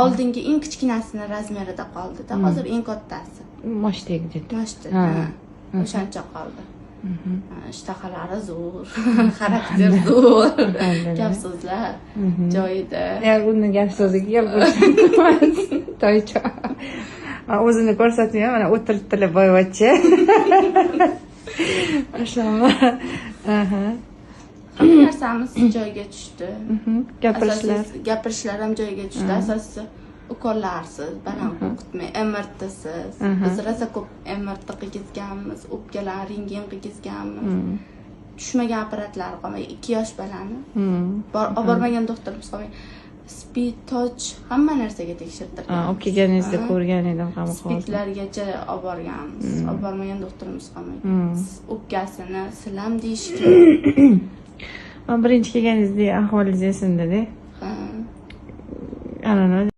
Oldingi eng kichkinasini размер ida qoldida, hozir eng kattasi. Moshdek где-то. Moshdi. Ha. Ha, o'shancha qoldi. Ha, ishtahalari zo'r, xarakter zo'r, Alhamdulillah. gap so'zlar joyida. Ya, uni gap so'ziga gap toycha. Man o'zini ko'rsatmayman, mana o'tiribdilar boyvachcha. Mashalloh. Aha. Hamma narsamiz joyiga tushdi. Gapirishlar. Asosiysi, gapirishlar ham joyiga tushdi. Asosiysi, ukollarsiz, baland qo'rqitmay, MRTsiz. Biz rosa ko'p MRT qilgizganmiz, o'pkalar rentgen qilgizganmiz. Tushmagan apparatlar qolmagan, 2 yosh bolani. Bor, olib bormagan doktorimiz qolmagan. СПИД, ТОЧ, hamma narsaga tekshirtirgan. Ha, olib kelganingizda ko'rgan edim ham hozir. СПИД largacha olib borganmiz. Olib bormagan doktorimiz qolmagan. O'pkasini silam deyishgan. Man birinchi kelganingizda ahvolingiz esimda-da. Ha. Ana.